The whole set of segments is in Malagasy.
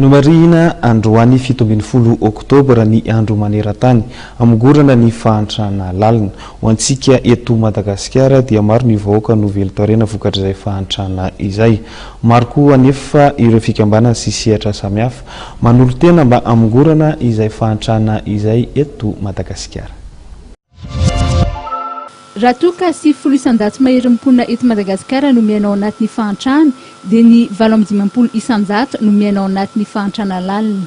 Nomarihina androany 17 oktobra ny andro maneran-tany hamongorana ny fahantrana lalina. Ho antsika eto Madagasikara dia maro ny vahoaka no velon-taorena vokatr'izay fahantrana izay. Maro koa anefa ireo fikambanana sy sehatra samihafa manolo-tena mba hamongorana izay fahantrana izay eto Madagasikara. Raha toa ka 90% maherin'ny mponina eto Madagasikara no miaina ao anatin'ny fahantrana, dia ny 58% no miaina ao anatin'ny fahantrana lalina.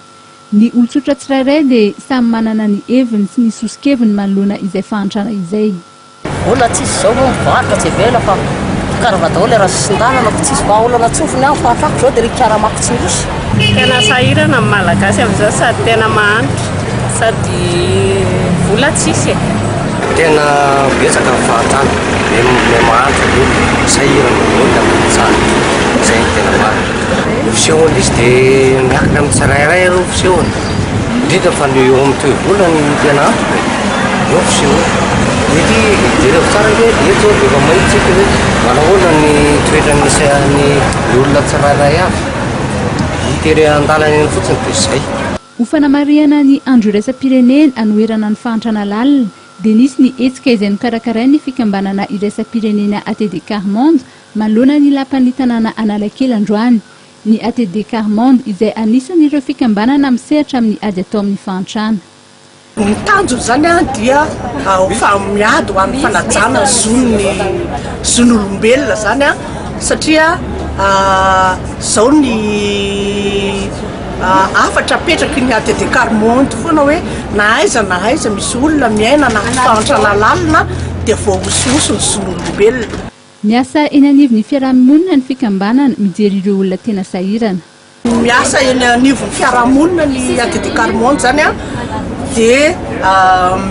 Ny olon-tsotra tsirairay dia samy manana ny heviny sy ny soso-keviny manoloana izay fahantrana izay. Vola tsisy zao moa mivarotra tsy avela fa karama daholo raha sisin-dalana fa tsisy vahaolana tsofiny aho fahatrako zao dia ry karamako tsy misy. Tena sahirana ny Malagasy amin'izao sady tena mahantra sady vola tsisy e. Tena betsaka ny fahantrana, me mahantra ny olona, sahirana daholo ny amin'izany, izay no tena marina. Ny fisehon'izy izy dia miankina amin'ny tsirairay aloha ny fisehony, indrindra fa ny eo amin'ny toe-bola no tena antony e, eo ny fisehony. Mety jereo tsara ange eto zao dia efa mahita isika hoe manahoana ny toetran'ny ny olona tsirairay avy, hita ery an-dalana eny fotsiny dia izay. Ho fanamarihana ny Andro iraisam-pirenena anoherana ny fahantrana lalina dia nisy ny hetsika izay nokarakarain'ny fikambanana iraisam-pirenena ATD Quart Monde manoloana ny lapan'ny tanàna Analakely androany. Ny ATD Quart Monde izay anisan'ireo fikambanana misehatra amin'ny ady atao amin'ny fahantrana. Ny tanjona izany dia fa miady ho an'ny fanajana ny zon'ny zon'olombelona izany satria izao ny hafatra apetraky ny ATD Quart Monde foana hoe na aiza na aiza misy olona miaina anaty fahantrana lalina dia voahosihosy ny zon'olombelona. Miasa eny anivon'ny fiarahamonina ny fikambanana mijery ireo olona tena sahirana. Miasa eny anivon'ny fiarahamonina ny ATD Quart Monde izany dia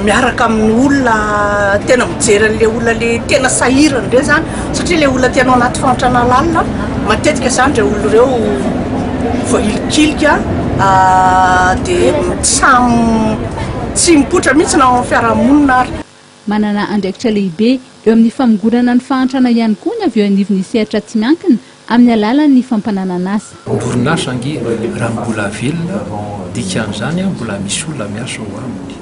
miaraka amin'ny olona tena mijery an'ilay olona ilay tena sahirana ireny izany satria ilay olona tena ao anaty fahantrana lalina matetika izany ireo olona ireo voahilikilika dia tsy samy tsy mipoitra mihitsy na ao amin'ny fiarahamonina ary. Manana andraikitra lehibe eo amin'ny famongorana ny fahantrana ihany koa ny avy eo anivon'ny sehatra tsy miankina amin'ny alalan'ny fampananan'asa. Ny orinasa ange raha mbola velona, dikan'izany mbola misy olona miasa ao aminy.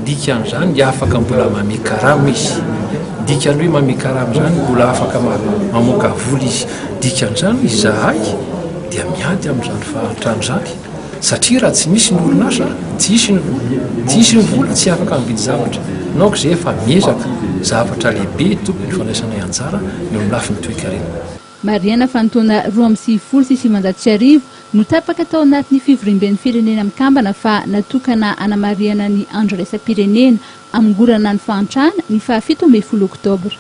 Dikan'izany afaka mbola manome karama izy. Dikan'ny hoe manome karama izany mbola afaka mamoaka vola izy. Dikan'izany izahay dia miady amin'izany fahantrana izany. Satria raha tsy misy ny orinasa, tsy hisy ny vola, tsy hisy ny vola tsy afaka mividy zavatra. Donc izay efa miezaka, zavatra lehibe tokony fandraisanay anjara eo amin'ny lafiny toekarena. Marihana fa ny taona 1992 no tapaka tao anatin'ny fivoriamben'ny Firenena Mikambana fa natokana hanamarihana ny Andro iraisam-pirenena hamongorana ny fahantrana ny faha 17 oktobra.